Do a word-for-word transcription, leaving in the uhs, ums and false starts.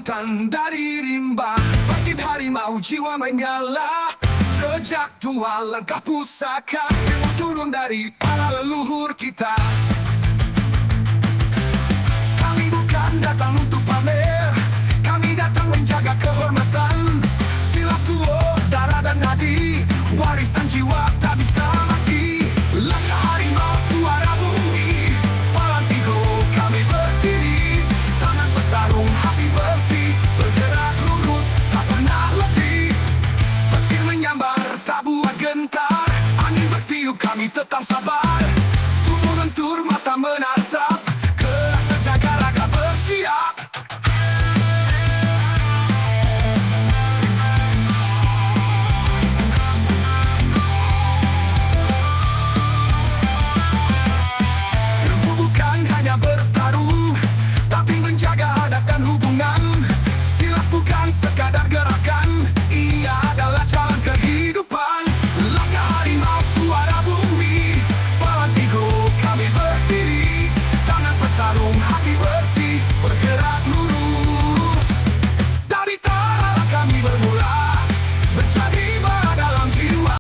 Tan dari rimba, bangkit harimau jiwa menyala. Jejak tua langkah pusaka, ilmu turun dari para leluhur kita. Kami bukan datang untuk pamer, kami datang menjaga kehormatan. Silat tuo, darah dan nadi, warisan jiwa